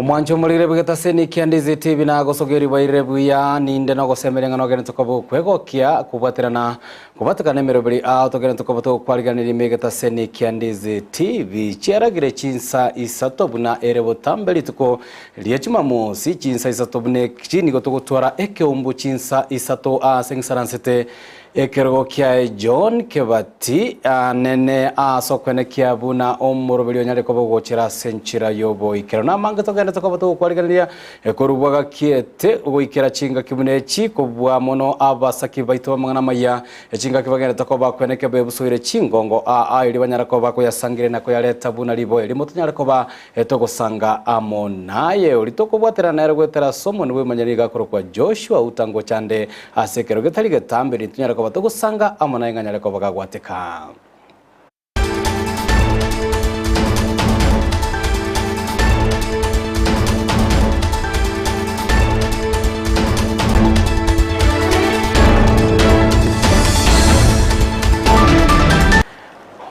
Omwancho omorire bw'egetaseni kia Ndizi TV na gosogeria bwairire buya ninde nogosemeria ng'a nogenete koba okwegokia kobwaterana kobatekana emeroberi ao togenete koba togokwariganeria ime egetaseni kia Ndizi TV chiaragire chinsa isato buna ere botambe rituko ria Jumamosi chinsa isato buna echi nigo togotwara ekeumbu chinsa isato ase ng'isaransete Ekerogo kiaye John Kebati anene ase okwenekia buna omoroberi onyare koba ogochera ase enchera y'oboikeranu. Namange togenderete koba togokwarigereria korwa gakiete goikera chingaki buna echi kobua mono abasaki baito b'amang'ana amaya echingaki bagenderete koba kwenekia bebusoire chingongo aa erio banyare koba bakoyasangereria na koyareta buna riboyo erimo tonyare koba Etogosanga amo naye, oria tokobwaterana nere goetera ase omonwa bw'emanyereri iga akorokwa Joshua utangocha ande ase ekero getari getambe, nitonyare koba togosanga amo naye ng'a anyare koba gagwateka.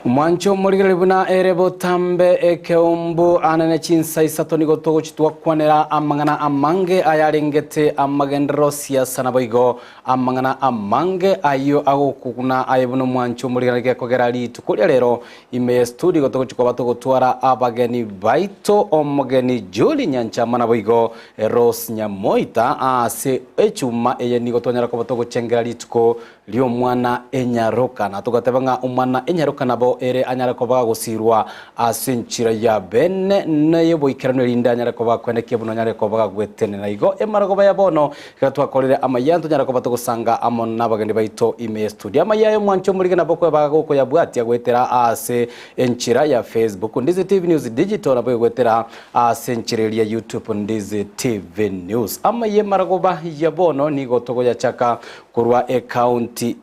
Omwancho omorigereria buna ere botambe ekeumbu anene chinsa isato nigo togochi twakwanera amang'ana amange ayarengete amagenderero siasa naboigo amang'ana amange ayio agokuguna aye buna omwancho omorigereria gekogera rituko ria rero ime ye studio igo togochi koba togotwara abageni baito omogeni Julie Nyanchama naboigo Rose Nyamoita ase echuma eye nigo twanyara koba togochengera rituko ri'omwana enyaroka, na togateba ng'a omwana enyaroka nabo ere anyare koba agosirwa ase enchera ya bene na ey'oboikeranu erinde anyare koba akwenekia buna onyare koba agwetenena. Igo emarogoba ya bono ekero twakorire amaya ntonyare koba togosanga amo nabageni baito ime y'estudio. Amaya aye omwanche omorige nabo okweba gokoyabwatia goetera ase enchera ya Facebook Ndizi TV News Digital nabo egoetera ase enchera eria YouTube Ndizi TV News. Amaya emarogoba ya bono nigo togoyachaka Korwa ekaunti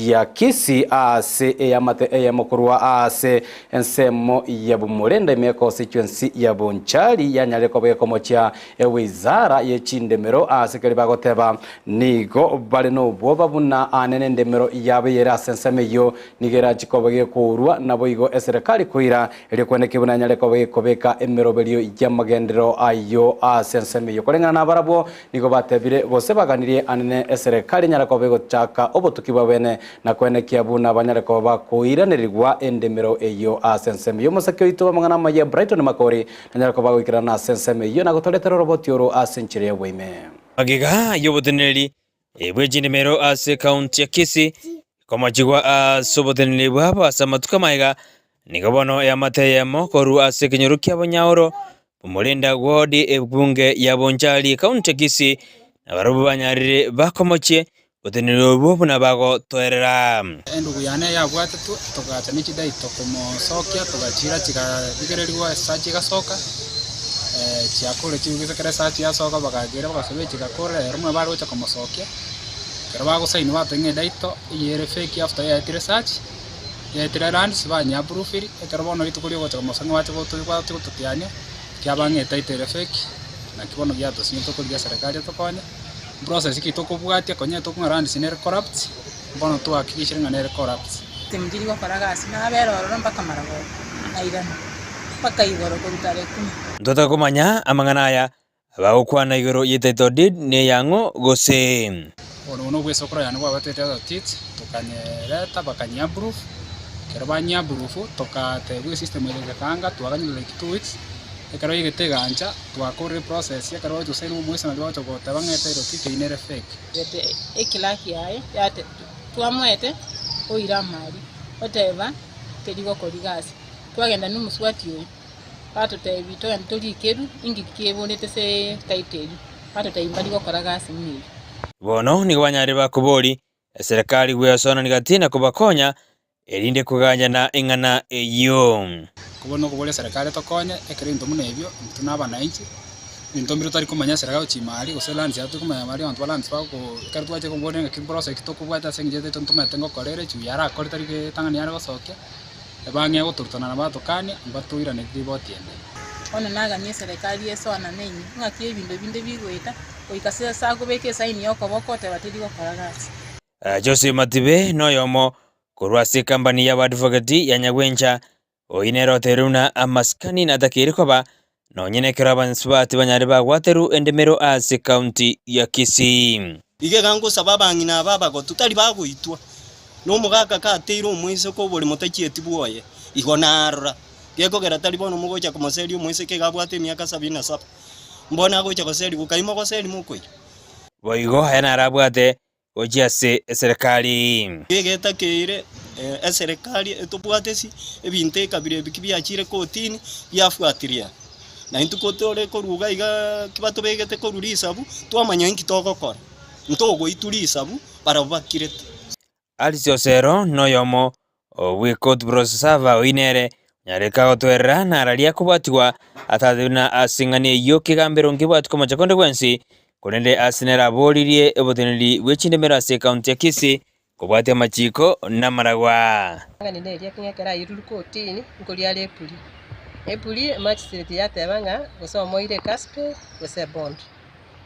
ya Kisii ase eamate eyemo korwa ase ensemo ya Bumurenda ime constituency ya Bonchari yanyarire koba gekomochia ewizara ye chindemero ase keria bagoteba nigo bare nobwoba buna anene endemero yabo eyere ase ensemo eyio nigo erachi koba gekourwa naboigo eserekari koira Erio kweneki buna anyare koba gekobeka emeroberio y'amagenderero ayio ase ensemo eyio. Koreng'ana nabarabwo nigo batebire, gose baganirie anene eserekari enyare koba egochaka obotuki bwa bene, na kwenekia buna banyare koba bakoiranerigwa endemero eyio ase ensemo eyio. Omosake oito bw'amang'ana amaya Brighton Makori nanyare koba agoikerana ase ensemo eyio na gotoretera oroboti oro ase enchera y'oboime. Magega y'oboteneneri bwe chindemero ase ekaunti ya Kisii Komochigwa ase oboteneneri bwabo ase amatuko amaiga, nigo bono eamate eyemo korwa ase ekenyoro kia Bonyaoro, Omorinda Ward, ebunge ya Bonchari, ekaunti ya Kisii, na barabwo banyarire bakomochie oboteneneri obwo buna bagotoerera. Endugu yane yabwatetwe, togacha ne chidaito komosokia, togachiira chikarigererigwa esachi egasoka, chiakora chigese ekero esachi yasoka bagachiira bagasoa chigakora ero buna bare gocha komosokia. Ekero bagosaini bateba ng'a edaito eyio ere fake after yaetire search, yaetire lands banyeapproviri, ekero bono rituko riogocha komosa ng'a bache goto bache gototiania, kiaba ng'a etitle ere fake, naki bono giatosinye tokorigia eserekari etokonye, process ki tokobwatia konya etokong'a lands nere corrupt, bono tohakikishire ng'a nere corrupt. Timchiri gokora gasi, nabere ororo mpaka marogoba, nairana mpaka igoro korwa tarehe kumi. Ntotake komanya amang'ana aya, Abagokwana igoro ye title deed neyang'o gose? Bono buna obwesokoro yane bwabatete title deeds, tokanyereta bakanyiapprove, ekero banyiapprove tokatebiwa esystem eye egekanga twaganyire like 2 weeks, ekero yaigete egancha twakorire eprocess ekero bagocha gosainiwa omwesi nario bagocha goteba ng'a etitle deed eyio nere fake. Gete eclerk yaye yate twamoete oira amari, oteba teri gokori gasi, twagenda na omosubati oyo. Batotebia togende torikerwe, inki keborete ase title eyio, batotebia mbari gokora gasi buna eyio. Bono nigo banyarire bakobori eserekari gweosonani gati na kobakonya, erinde koganyana eng'ana eyio. Bono nokoboria eserekari etokonye ekero ebinto buna ebio, intwe na abananchi, ebinto mbire totari komanya eserekari gochia ime aria gose lands yabo torikomanya baria abanto ba lands bagoko ekero twachire koboria ng'aki process ki tokobwata ase eng'encho etaito ntomanyete ngokora ere juu yarakore tari ritang'ani yare gosokia. Ebang'ea gotorutana na batokania, mbatoiranetie riboti ende. Bono naganie eserekari esoanane ime, ng'aki ebinto binde bigoeta, goika ase ase akobeka esaini y'okoboko oteba teri gokora gasi. Jose Matibe noyomo korwa ase ekambani y'abadvocate ya Nyagwencha, oyio nere otebirie buna amasikani natakeire koba. Nonye nekero abansubati banyare bagwaterwa endemero ase ekaunti ya Kisii. Iga iga ngosaba abang'ina aba abagotu tari bagoitwa, na omogaka kateire omoiseke oborimo tachieti bwoye, igo narora. Gekogera tari bono mogocha komoseria omoiseke iga abwate emiaka sabini na saba, mbono agocha goserigwa, kai mogoseria mokoira? Boigo aya narabwate gochia ase eserekari. Egetakeire eserekari etobwatesi ebinto ekabira ebi kibiachire kotini biafuatiria. Na intwe kotore korwa iga iga kibatobegete korwa risabu twamanya inki togokora. Ntogoitwa risabu barabwo bakirete. Alice Osero noyomo obw'Ekot Brosava oyio nere onyareka gotwerera nararia kobwatigwa atatebire buna ase eng'ana eyio kegambero nkebwati komocha konde gwensi, korende ase nere aboririe oboteneneri bwe chindemero ase ekaunti ya Kisii kobwatia amachiko namaragwa. Ng'a neria ng'a ekero airurwe kotini, nkoria are epuri. Epuri emagistrate yateba ng'a gose omoire ecaspe gose ebond.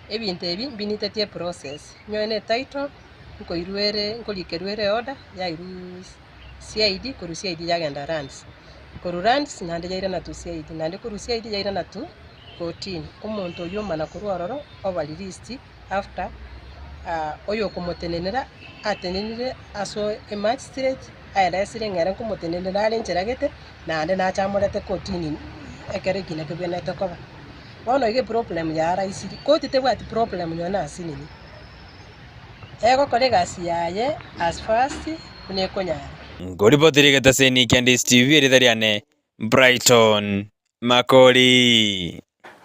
Ebinto ebi mbinitetie eprocess, nyowe na etitle, nkoirwa ere nkorikerwa ere eorder, yairwa CID, korwa CID yagenda lands, korwa lands naende yairana to CID, naende korwa CID yairana to kotini. Omonto oyio omana korwa ororo oba released after oyokomotenenera atenenire ase emagistrate aeresire ng'a ere nkomotenenera are enchera gete, naende nache amorete kotini ekero ekina kebwenerete koba. Bono iga eproblem yaraisire, koti tebwati problem nonye na asinini, egokora egasi yaye as fast buna ekonyara. Nkoripotera egetaseni kia Ndisi TV erieta riane Brighton Makori.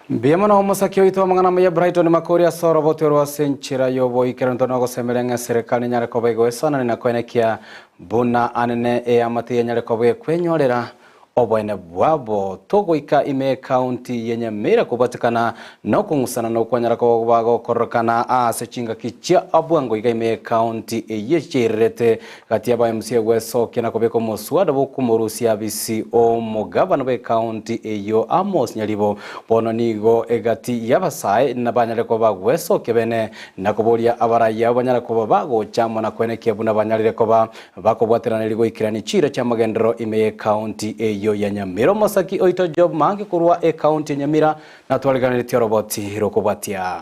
Mbuya mono omosaki oito amang'ana amaya Brighton Makori ase oroboti orwo ase enchera y'oboikeranu tore nogosemeria ng'a eserekari nenyare koba egoesanania na koenekia buna anene eamate yenyare koba ekwenyorera Oboene bwabo togoika ime y'Ekaunti ya Nyamira kobwatekana nokong'usana na okwanyara koba gokororekana ase chingaki chia bwango iga ime y'Ekaunti eyio chiairerete gati y'aba MCA gwesokia na kobeka omoswada bw'okomorusia abisi omogabana bw'Ekaunti eyio Amos Nyaribo. Bono nigo egati y'abasae nabanyare koba bagwesokia bene na koboria abarai abo banyare koba bagocha amo na koenekia buna banyarire koba Bakobwateraneri goikerania chiira chi'amagenderero ime y'Ekaunti eyio ya Nyamira. Omosaki oito Job Maangi korwa Ekaunti ya Nyamira natwariganeretie oroboti rokobwatia.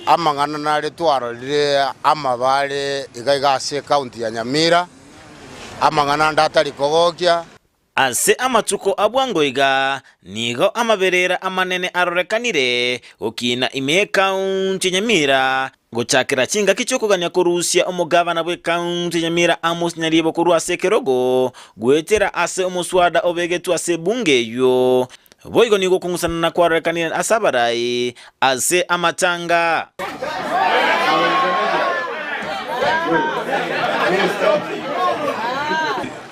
Amang'ana nare twarorire amabare iga iga ase Ekaunti ya Nyamira, amang'ana ande atari kogokia. Ase amatuko a bwango iga nigo amaberera amanene arorekanire gokiina ime y'Ekaunti ya Nyamira, gochakera chingaki chi'okogania korusia omogabana bw'Ekaunti ya Nyamira Amos Nyaribo korwa ase ekerogo goetera ase omoswada obegetwe ase ebunge eyio. Boigo nigo okong'usanana kwarorekanire ase abarai ase amatanga.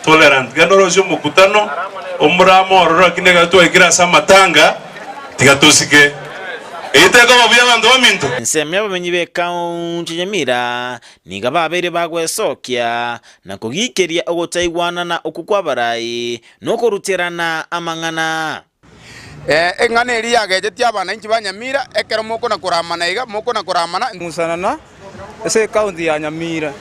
Tolerant. Genda orosie omokutano omorame ororo lakini ekero twaikire ase amatanga tiga tosike. Eyio tekoba buya abanto baminto? Ensemo y'abamenyi b'ekaunti ya Nyamira nigo babeire bagwesokia na kogikeria ogotaigwanana okwo kw'abarai nokoruterana amang'ana. Eng'ana eria yagechetie abananchi ba Nyamira, ekero mokona koramana iga, mokona koramana. Ng'usanana ase ekaunti ya Nyamira.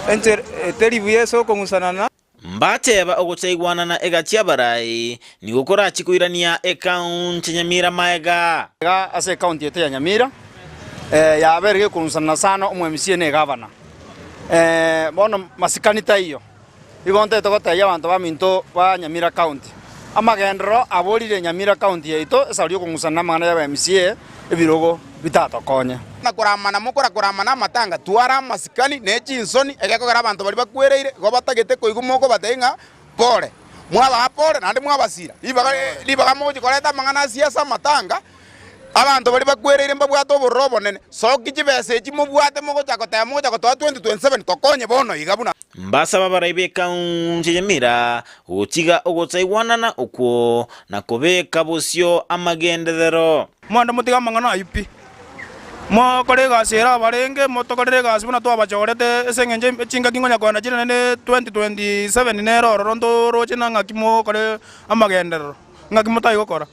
Enchera eteri buya ase okong'usanana. Mbateba ogotaigwanana egati y'abarai nigo korachie koirania ekaunti ya Nyamira maega. Iga ase ekaunti yaito ya Nyamira, yabeire gekong'usanana sana omo MCA na egavana. Bono masikani taiyo. Igo ntagete gotebia abanto baminto ba Nyamira County, amagenderero aborire Nyamira County yaito esari y'okong'usana namang'ana y'aba MCA ebirogo bitatokonye. Na koramana mokora koramana amatanga, twara amasikani ne chinsoni, egekogera abanto baria bakwereire igo batagete koigwa mokobatebia ng'a pore. Mwabaa pore naende mwabasira. Ribaga ribaga mogochia koreta amang'ana asia ase amatanga, Abanto baria bakwereire mbabwate obororo obonene. Sokia chibesa echi mobwate mogocha goteba mogocha gotoa 2027 tokonye bono iga buna. Mbasaba abarai b'ekaunti ya Nyamira gotiga ogotaigwanana okwo na kobeka bosio amagenderero. Mwande motige amang'ana ayio pi. Mokore egasi ere abarenge, motokorere egasi buna twabachorete ase engencho chingaki nkonya kogenda chire naende 2027 nere ororo ntoroche na ng'aki mokore amagenderero, ng'aki motai gokora.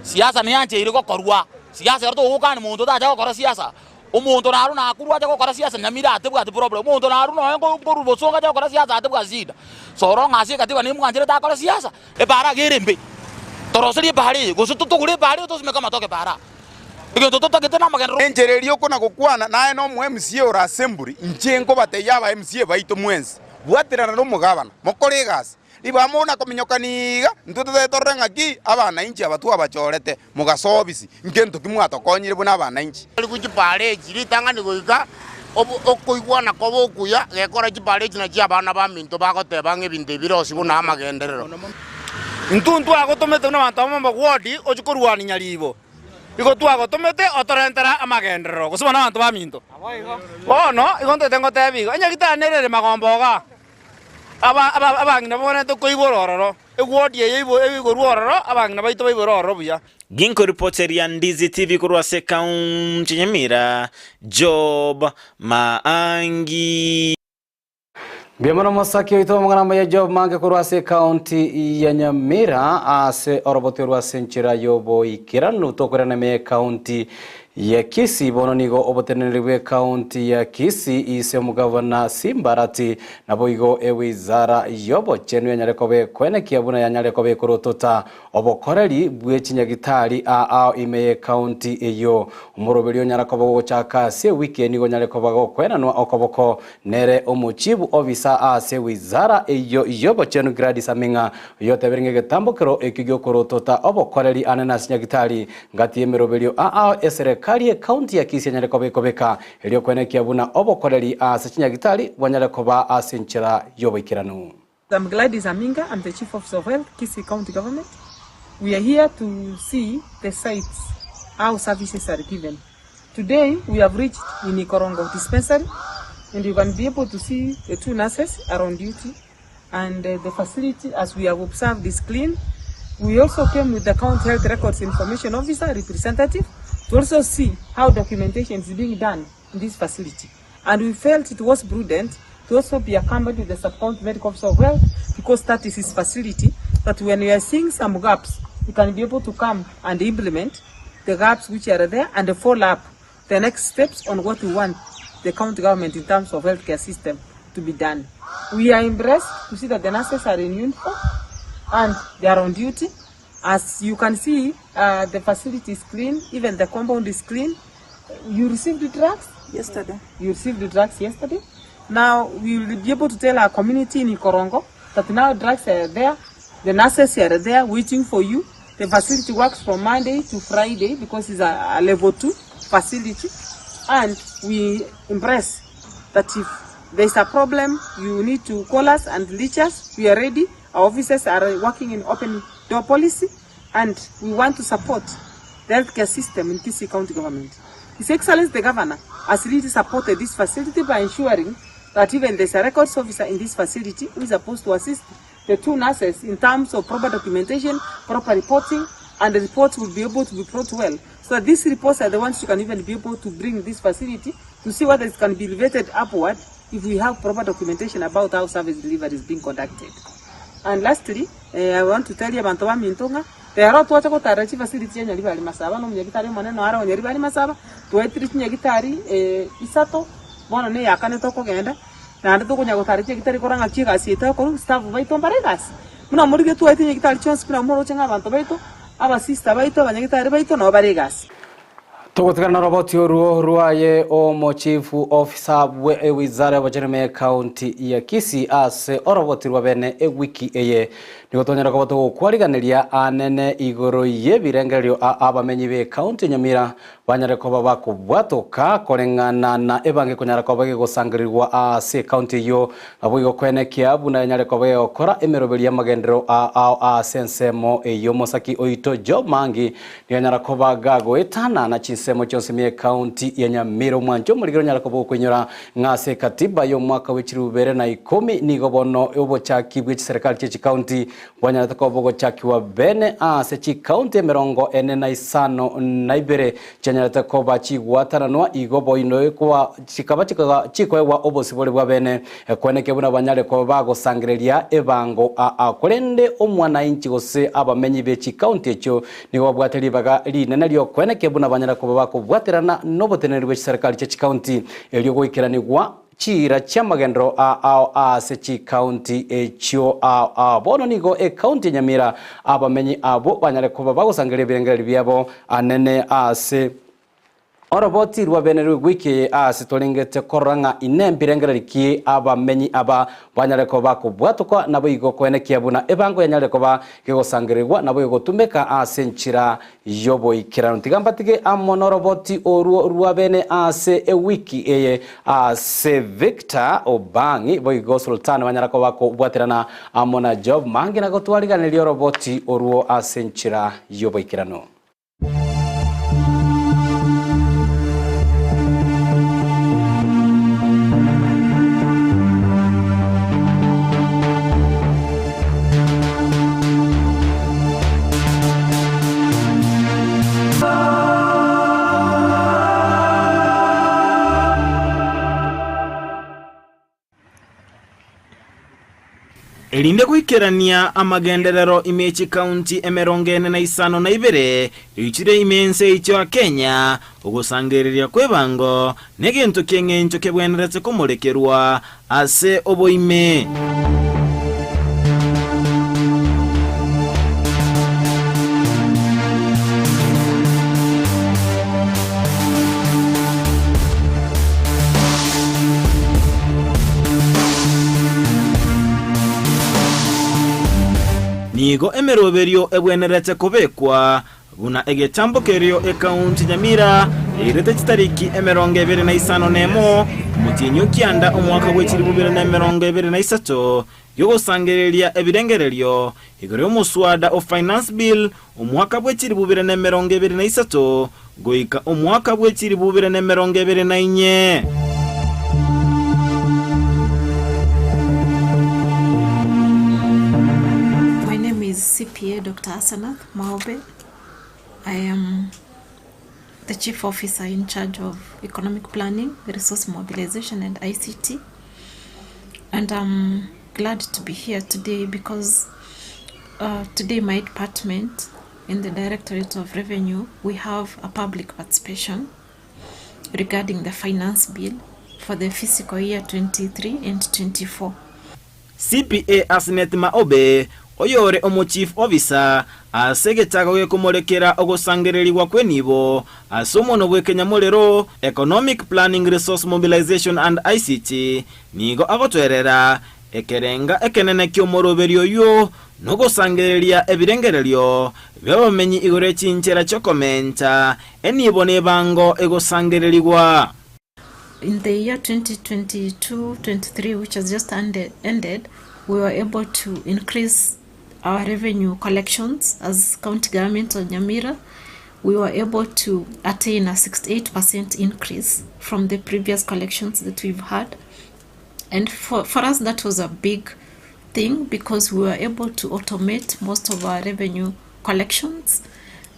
Siasa neyancheire gokorwa, siasa ero togokania monto tacha gokora siasa, omonto narwo nakorwa ache gokora siasa nyamira atebwati problem, omonto narwo nonya nkorwa bosongo ache gokora siasa atebwati shida. Soro ng'a ase ekatiba nemwancherete akore siasa, ebara iga ere embe. Toroserie epaara eye, gose totogore epaara eye tosimeke amatoke epaara aa. Egento totagete namagenderero. Enchera eria okona-gokwana naye nomo MCA ore assembly, inche nkobatebia aba MCA baito mwensi, bwaterana nomogabana, mokore egasi. Ribaga mona kominyokania iga, intwe totaete torore ng'aki abanainchi aba twabachorete, mogasoa obisi, nkento ki mwatokonyire buna abanainchi? Riku chipaara echi ritang'ani goika okoigwana kobe okuya, gekora chipaara echi nachio abana baminto bagoteba ng'a ebinto ebi bire buna amagenderero. Intwe ntwagotomete buna abanto abamo b'Wodi ochie korwania nyaribo. Igo twagotomete otorentere amagenderero gose bono abanto baminto. Bono igo ntagete ngotebie iga, onye gitari nere ere magomba igaa, aba aba abang'ina babonerete koibora ororo, ewodi eye ibo eigorwe ororo, abang'ina baito baibore ororo buya. Ginkoripoteria Ndizi TV korwa ase ekaunti ya Nyamira, Job Maangi. Mbuya mono mosaki oito amang'ana amaya Job Mange korwa ase ekaunti ya Nyamira ase orobotwe rwa ase enchera y'oboikeranu tokoirana ime ekaunti ya Kisii bono nigo oboteneneri bw'ekaunti ya Kisii ise omogavana Simba Arati naboigo ewizara y'obochenu yanyare koba ekwenekia buna yanyare koba ekorotota Obokoreri bwe chinyagitari aa ime y'ekaunti eyio. Omoroberi onyara koba gogochaka ase ewiki eye nigo onyare koba gokwenanwa okoboko nere omochibu obisa ase wizara eyio y'obochenu Gladys Aming'a oyotebire ng'a egetambokero ekio gi'okorotota obokoreri anene ase nyagitari ngati y'emeroberio aa eserekari y'ekaunti ya Kisii enyare koba ekobeka erio kwenekia buna obokoreri ase chinyagitari bwanyare koba ase enchera y'oboikeranu. I'm Gladys Aminga, I'm the Chief Officer of Health, Kisii County Government. We are here to see the sites, how services are given. Today we have reached in Ikorongo dispensary and you can be able to see the two nurses are on duty and uh, the facility as we have observed is clean. We also came with the County Health Records Information Officer representative to also see how documentation is being done in this facility. And we felt it was prudent to also be accompanied with the sub-county medical officer of health because that is his facility, that when we are seeing some gaps, we can be able to come and implement the gaps which are there and follow up the next steps on what we want the county government in terms of healthcare system to be done. We are impressed to see that the nurses are in uniform and they are on duty. As you can see, uh, the facility is clean, even the compound is clean. You received the drugs? Yesterday. You received the drugs yesterday. Now we will be able to tell our community in Ikorongo that now drugs are there, the nurses are there waiting for you. The facility works from Monday to Friday because it's a, a level 2 facility. And we impress that if there's a problem, you need to call us and reach us. We are ready. Our officers are working in open door policy and we want to support the healthcare system in Kisii County Government. His Excellency the Governor has really supported this facility by ensuring that even there's a records officer in this facility who is supposed to assist the two nurses in terms of proper documentation, proper reporting, and the reports will be able to be brought well. So that these reports are the ones you can even be able to bring this facility to see whether it can be elevated upward if we have proper documentation about how service delivery is being conducted. And lastly, eh, I want to tell you abanto baminto ng'a rero twacha gotarera chifacility chia Nyaribari Masaba na omonyagitari omonene oare o Nyaribari Masaba, twaetire chinyagitari eh, isato, bono na eyakane tokogenda, naende tokonya gotara chinyagitari korora ng'aki egasi yaito ekorwa, staff baito mbare egasi. Buna morigie twaetire nyagitari chionsi buna moroche ng'a abanto baito, abasista baito, abanyagitari baito nabo bare egasi. Togotigana na roboti oruo rwaye omochifu ofisa bwe ewizara y'obochenu ime y'ekaunti ya Kisii ase oroboti rwa bene ewiki eye. Nigo twanyara koba togokwariganeria anene igoro y'ebirengererio a abamenyi b'ekaunti ya Nyamira banyare koba bakobwatoka koreng'ana na ebange konyara koba egegosangererigwa ase ekaunti eyio Naboigo kwenekia buna yanyare koba egokora emeroberi y'amagenderero ao ase ensemo eyio omosaki oito Job Mangi nigo anyara koba gagoetanana chinsemo chionsi ime y'ecounty ya Nyamira. Omwancho omorigeri onyare koba okoinyora ng'a ase ekatiba y'omwaka bwe chilifu bibere na ikomi nigo bono obochaki bwe chiserekari chie chicounty bwanyarete koba bogochakiwa bene ase chicounty emerongo ene na isano na ibere chianyarete koba chigwatananwa igo boino kwa chikaba chikoegwa obosibore bwa bene kweneke buna banyare koba bagosangereria ebango aa. Korende omwanainchi gose abamenyi be chikaunti echio nigo babwate ribaga rinene ri'okweneke buna banyare koba bakobwaterana noboteneneri bwe chiserekari chie chikaunti erio goikeranigwa. Chiira chi'amagenderero a ao ase chikaunti echio ao ao. Bono nigo ekaunti ya Nyamira abamenyi abwo banyare koba bagosangereria ebirengererio biabo anene ase oroboti rwa bene rw'ewiki eye aase torengete korora ng'a inee mbirengererio ki abamenyi aba banyare koba bakobwatokwa naboigo koenekia buna ebango yanyarire koba gegosangererigwa naboigo gotumeka ase enchera y'oboikeranu. Tiga mbatige amo noroboti orwo rwa bene ase ewiki eye ase Victor Obang'i boigo Sultani banyara koba bakobwaterana amo na Job Mangi na gotwariganeria oroboti orwo ase enchera y'oboikeranu. Erinde goikerania amagenderero ime ye chikaunti emerongo ene na isano na ibere eichire ime y'ense yaito ya Kenya, ogosangereria kw'ebango negento ki'eng'encho kebwenerete komorekerwa ase oboime. Nigo emeroberio ebwenerete kobekwa Buna egetambo kerio ekaunti Nyamira eirete chitariki 21 omotienyi o kianda omwaka bwe 2023 giogosangereria ebirengererio igoro y'omoswada o Finance Bill omwaka bwe 2023 goika omwaka bwe 2024. My name is CPA Dr. Asenath Maobe. I am the Chief Officer in charge of Economic Planning, Resource Mobilization and ICT. And I'm glad to be here today because uh, today my department in the Directorate of Revenue, we have a public participation regarding the finance bill for the fiscal year 23 and 24. CPA Asneth Maobe, oyore omochief officer ase egechago gekomorekera ogosangererigwa kw'enibo ase omonwa bw'ekenyamorero, Economic Planning Resource Mobilization and ICT, nigo agotwerera ekerenga ekenene ki'omoroberio oyio nogosangereria ebirengererio bi'abamenyi igoro ye chinchera chi'okomenta enibo nebango egosangererigwa. In the year 2022-23, which has just ended, we were able to increase our revenue collections as county government of Nyamira. We were able to attain a 68% increase from the previous collections that we've had. And for, for us, that was a big thing because we were able to automate most of our revenue collections.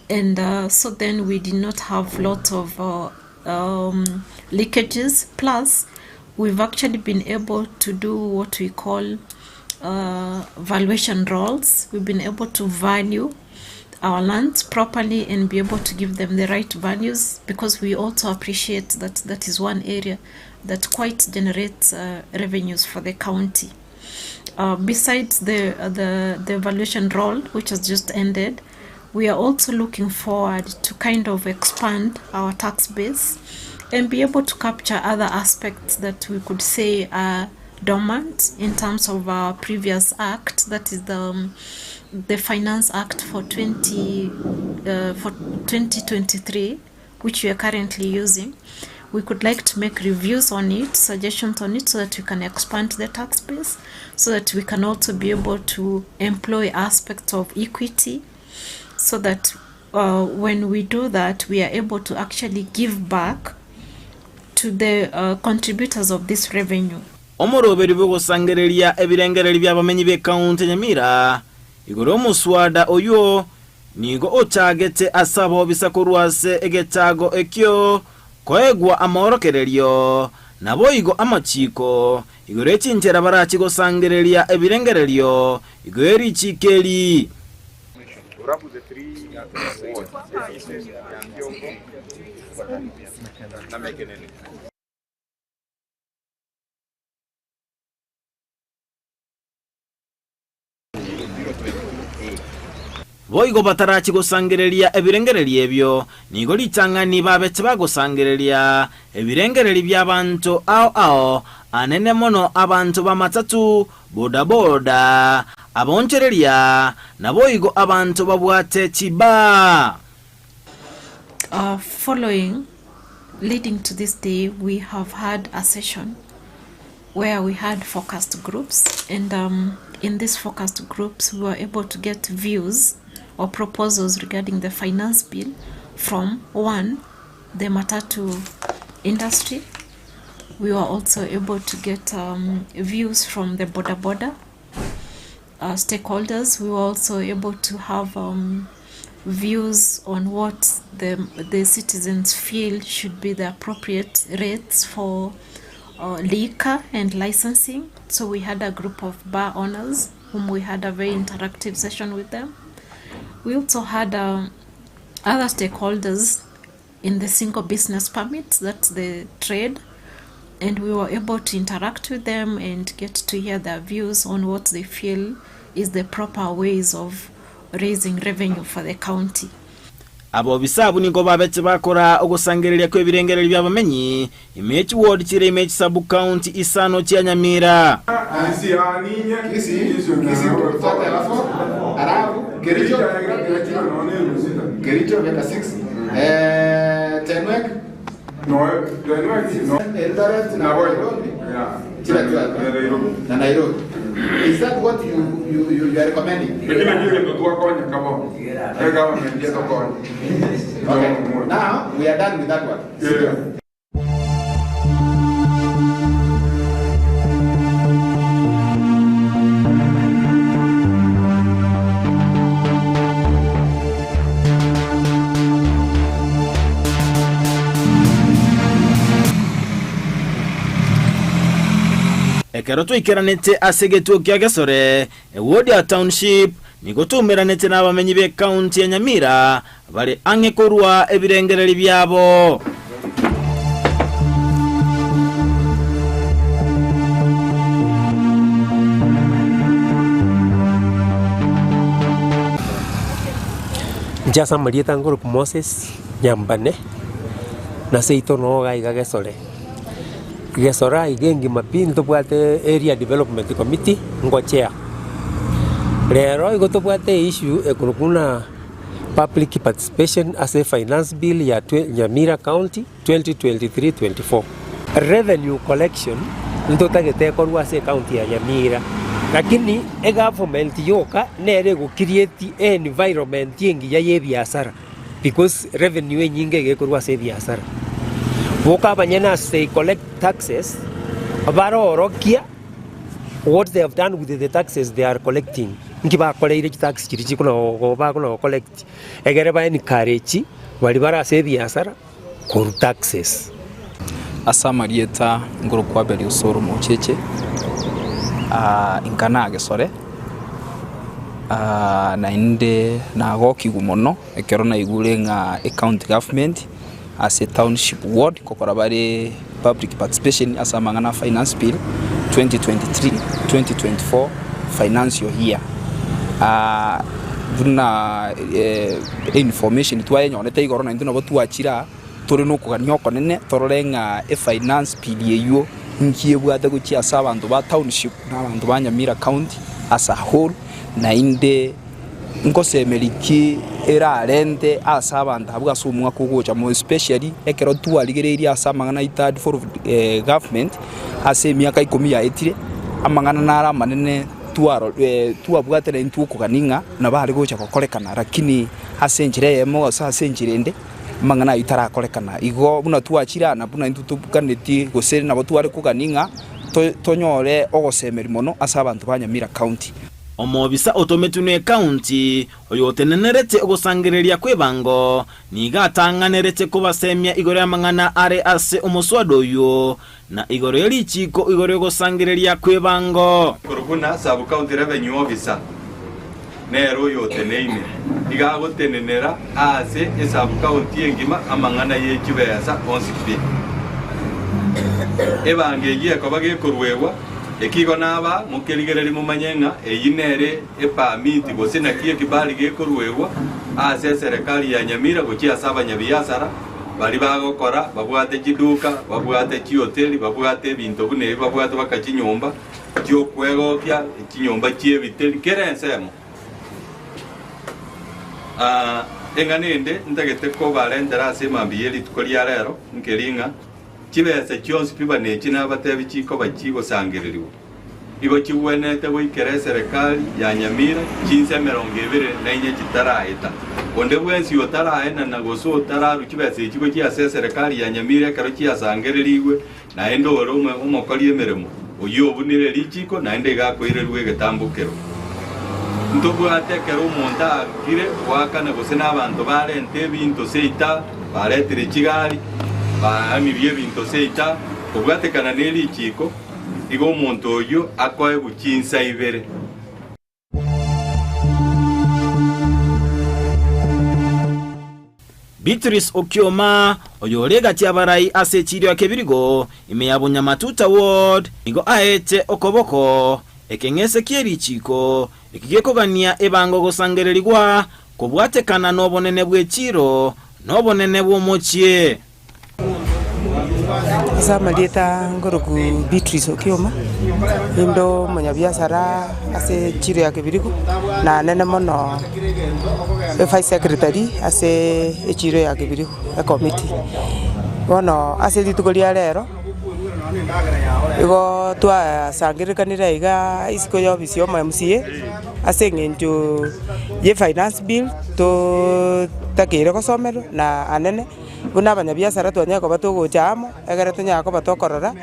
And uh, so then we did not have lot of uh, um, leakages. Plus, we've actually been able to do what we call uh, valuation rolls. We've been able to value our lands properly and be able to give them the right values because we also appreciate that that is one area that quite generates uh, revenues for the county. Uh, besides the, uh, the the valuation roll, which has just ended, we are also looking forward to kind of expand our tax base and be able to capture other aspects that we could say are dormant in terms of our previous act, that is the, um, the Finance Act for, 20, uh, for 2023, which we are currently using. We could like to make reviews on it, suggestions on it, so that we can expand the tax base, so that we can also be able to employ aspects of equity, so that uh, when we do that, we are able to actually give back to the uh, contributors of this revenue. Omoroberio bw'ogosangereria ebirengererio bi'abamenyi b'ekaunti ya Nyamira igoro y'omoswada oyio nigo ochagete ase abobisa korwa ase egechago ekio koegwa amorokererio naboigo amachiiko igoro ye chinchera barachi gosangereria ebirengererio igoro ye richiiko eri. Boigo batarachi gosangereria ebirengererio ebio, nigo ritang'ani babete bagosangereria ebirengererio bi'abanto ao ao, anene mono abanto b'amatatu, bodaboda, abaonchoreria, naboigo abanto babwate chibaa. Uh, following, leading to this day, we have had a session where we had focused groups, and um, in these focused groups, we were able to get views or proposals regarding the finance bill from one, the Matatu industry. We were also able to get um, views from the Boda Boda stakeholders. We were also able to have um, views on what the, the citizens feel should be the appropriate rates for liquor and licensing. So we had a group of bar owners whom we had a very interactive session with them. We also had other stakeholders in the single business permits, that's the trade, and we were able to interact with them and get to hear their views on what they feel is the proper ways of raising revenue for the county. Abobisa abwo nigo babete bakora ogosangereria kw'ebirengererio bi'abamenyi ime ye chiward chire ime ye chisabu-county isano chia Nyamira. Ekero twaikeranete ase egetuo kia Gesore, ewodi ya Township, nigo twaumeranete nabamenyi b'ecounty ya Nyamira bare ang'e korua ebirengererio biabo. Inche ase amarieta nkorokwa Moses Nyambane, na seito noo iga iga Gesore. Gesore iga engima pi ntobwate area development committee ngochea. Rero igo tobwate eissue ekorokwa buna public participation ase efinance bill ya Nyamira county 2023-24. Revenue collection ntotagete ekorwe ase ecounty ya Nyamira lakini egovernment yoka nere ego create environment engiya ya ebiasara because revenue enyinge iga ekorwa ase ebiasara. Boka abanyene as they collect taxes barorokia what they have done with the taxes they are collecting, nki bakoreire chitax chiria chikona bakona go collect egere ba encourage baria bare ase ebiasara korwa taxes. Ase amarieta nkorokwa Abel Osoro Mocheche, inka nagesore, naende nagokigwa mono ekero naigure ng'a ecounty government ase township ward ngokora bare public participation ase amang'ana a finance bill 2023, 2024 financial year. Buna information twayenyorete igoro naintwe nabo twachire aa tore nokogania okonene torore ng'a efinance bill eywo nki ebwate gochia ase abanto ba township na abanto ba Nyamira county as a whole naende Ngosemeria ki erarente ase abanto abwo ase omwaka ogocha more especially ekero twarigereirie ase amang'ana a third fourth government ase emiaka ikomi yaetire, amang'ana naro amanene twaro twabwate naintwe okogania ng'a nabo are gocha gokorekana lakini ase enchera eyemo gose ase enchera ende, amang'ana ayio tarakorekana. Igo buna twachire aa na buna intwe toganetie gose nabo tware kogania ng'a tonyore ogosemeria mono ase abanto ba Nyamira County. Omobisa otometwe n'ekaunti, oyotenenerete ogosangereria kw'ebango, nigo atang'anerete kobasemia igoro y'amang'ana are ase omoswada oyio, na igoro ye richiiko igoro y'ogosangereria kw'ebango. Korwa buna Sub-County Revenue Officer nere oyoteneine, nigo agotenenera aase esub-county engima amang'ana ye chibesa onsi pi. Ebango eyio ekoba gekoruegwa. Eki igo naba mokerigereria momanye ng'a eyio nere epermit gose naki ekibali gekoruegwa ase eserekari ya Nyamira gochia ase abanyabiasara baria bagokora babwate chiduka, babwate chihoteli, babwate ebinto buna ebi babwate baka chinyomba chi'okwegokia, chinyomba chi'ebiteri, kera ensemo. Eng'ana ende ntagete kobarentera ase emambia ye rituko ria rero nkeri ng'a chibesa chionsi pi banechi nabatebi chikoba chigosangererigwa, igo chigwenerete goikera eserekari ya Nyamira chinsa 24 chitaraeta. Onde bwensi otaraenana gose otararwa chibesa echi gochia ase eserekari ya Nyamira ekero chiasangererigwe, naende ore omokori emeremo, oyio obunire richiko, naende iga akoirerwa egetambokero. Ntobwate ekero omonto aakire goakana gose nabanto barente ebinto seita, baretire chigari, baamirie ebinto seita, kobwatekana ne richiko, igo omonto oyio akoegwa chinsa ibere. Beatrice Okioma, oyore egati y'abarai ase echiiro ya Kebirigo, ime ya Bunyamatuta Ward, nigo aete okoboko ekeng'ese kie richiiko eki gekogania ebango gosangererigwa kobwatekana nobonene bw'echiiro na obonene bw'omochie. Ase amarieta nkoroku Beatrice Okioma, ninde omonyabiasara ase echiro ya Kebirigo, na nene mono evice secretary ase echiro ya Kebirigo ecommittee. Bono ase rituko ria rero, igo twasangererekanire aiga isiko ya ofisi ya omo MCA, ase eng'encho ye finance bill totakeire gosomerwa na anene. Buna abanyabiasara twanyare koba togocha amo, ekero tonyare koba tokorora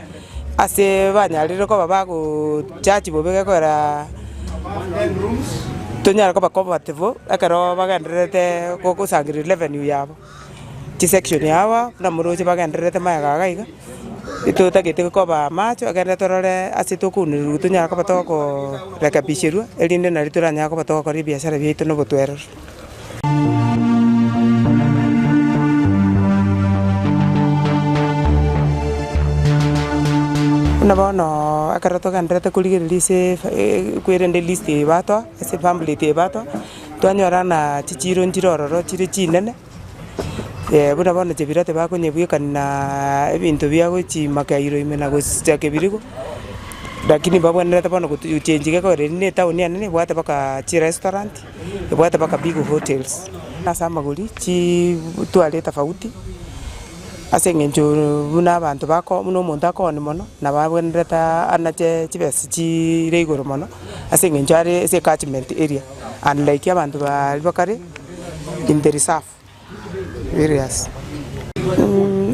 ase banyarire koba bagochachi bobe gekogera tonyare koba comfortable ekero bagendererete gosangereria revenue yabo. Chisection aba buna moroche bagendererete magega iga iga, etotagete koba amacho ekere torore ase tokouneriwa tonyare koba tokorekebisherwa erinde nario toranyare koba togokora ebiasara biaito na obotwerero. Buna bono ekero togendererete korigereria ase kwerende list eye batoa ase pamphlet eye batoa, twanyora ng'a chichiro nchire ororo chire chinene, buna bono chebirate bakonyebwekania na ebinto bia gochimaka iro ime na gochaka ebirigo, lakini babwenerete bono gochengi gekogera eri na etown enene ebwate mpaka chirestaurant. Ebwate mpaka big hotels. Ase amagori chitware etofauti, ase eng'encho buna abanto bako buna omonto akooni mono, nabo abwenerete anache chibesa chiire igoro mono, ase eng'encho are ase ecatchment area, unlike abanto baria bakare in the reserve areas.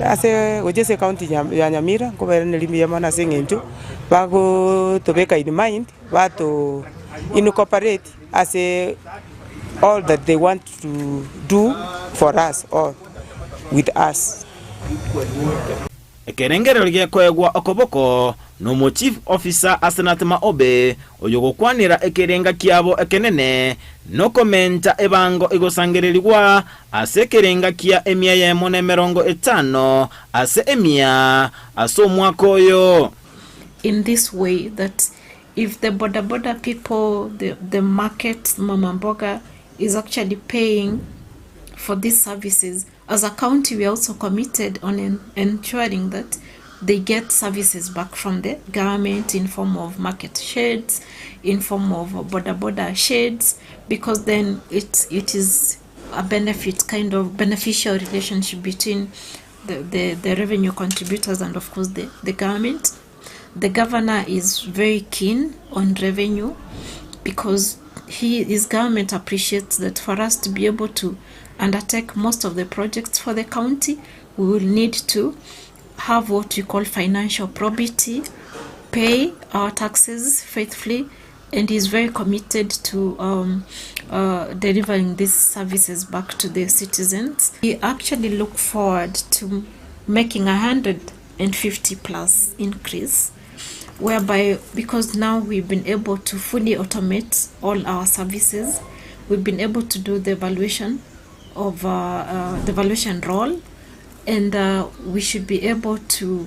Ase gochia ase ecounty ya Nyamira, nkobairaneria mbuya mono ase eng'encho bagotobeka in mind, bato incorporate. Ase all that they want to do for us or with us. Ekerengererio gekoegwa okoboko nomo Chief Officer Asenath Maobe, oyogokwanera ekerenga kiabo ekenene nokomenta ebango egosangererigwa ase ekerenga kia emia eyemo na 50 ase emia ase omwaka oyo. In this way that If the boda boda people, the, the market, mama mboga is actually paying for these services, as a county we are also committed on en ensuring that they get services back from the government in form of market sheds, in form of boda boda sheds, because then it, it is a benefit, kind of beneficial relationship between the, the, the revenue contributors and of course the, the government. The governor is very keen on revenue because he his government appreciates that for us to be able to undertake most of the projects for the county, we will need to have what we call financial probity, pay our taxes faithfully, and he's very committed to um, uh, delivering these services back to the citizens. We actually look forward to making 150 plus increase whereby because now we've been able to fully automate all our services, we've been able to do the evaluation of uh, uh, the valuation role, and uh, we should be able to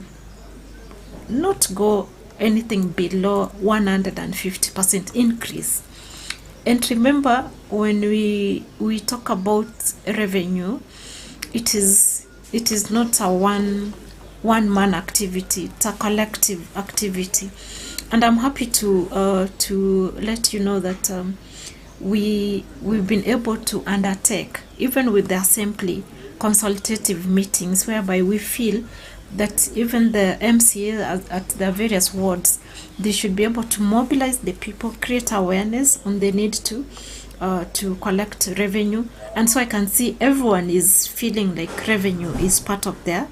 not go anything below 150% increase. And remember, when we, we talk about revenue, it is, it is not a one, one man activity, it's a collective activity. And I'm happy to, uh, to let you know that um, we, we've been able to undertake, even with the assembly, consultative meetings whereby we feel that even the MCA at, at the various wards, they should be able to mobilize the people, create awareness on the need to uh, to collect revenue. And so I can see everyone is feeling like revenue is part of their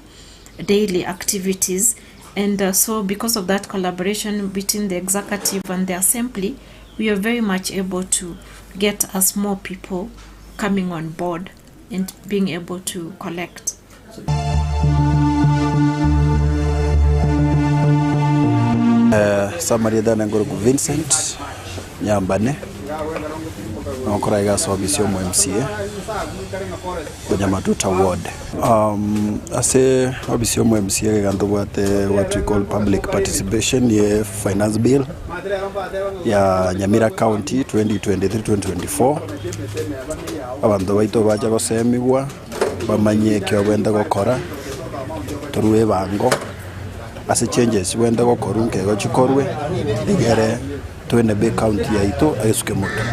daily activities. And uh, so because of that collaboration between the executive and the assembly, we are very much able to get us more people coming on board and being able to collect. Eh, Samaria thane ngoroku Vincent Nyambane nokora iga ofisi omo MCA Bonyamatuta ward. Um, ase ofisi omo MCA iga ntobwate what we call public participation ye finance bill ya Nyamira County 2023-2024 abanto baito bacha gosemigwa bamanye ekio bwende gokora torue ebango ase changes bwende gokorwa nkego chikorwe igere twene be county yaito esuke moto.